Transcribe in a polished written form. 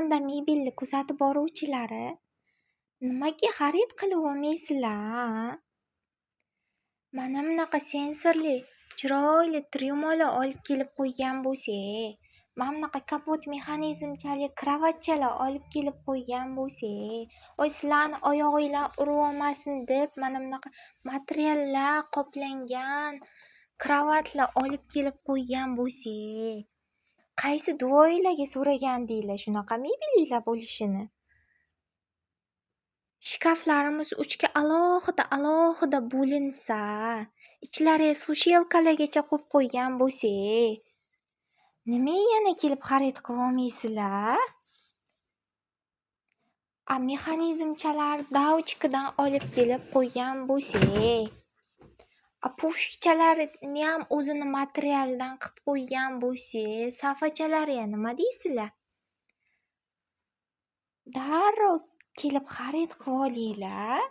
Panda mebelni kuzatib boruvchilari, nimaga xarid qilvolmaysizlar, a? Mana bunaqa sensorli chiroyli tryumolar olib kelib qo'ygan bo'lsak, mana bunaqa kapot mexanizmchalik kravatchalar olib kelib qo'ygan bo'lsak, voy, sizlarni oyog'inglar urvolmasin deb mana bunaqa materiallar qoplangan kravatlar olib kelib qo'ygan bo'lsak, qaysi duoylarga so'ragandinglar shunaqa mebelinglar bo'lishini? Shkaflarimiz uchga alohida alohida bo'linsa, ichlariga сушилка largacha qo'yib qo'ygan bo'lsak, nimaga yana kelib xarid qilolmaysizlar? A mexanizmchalar davchikidan olib kelib qo'ygan bo'lsak, a pufikchalarniyam o'zini materialidan qilib qo'ygan bo'lsak, sofachalariga nima deysizlar? Darrov kelib xarid qilvolinglar.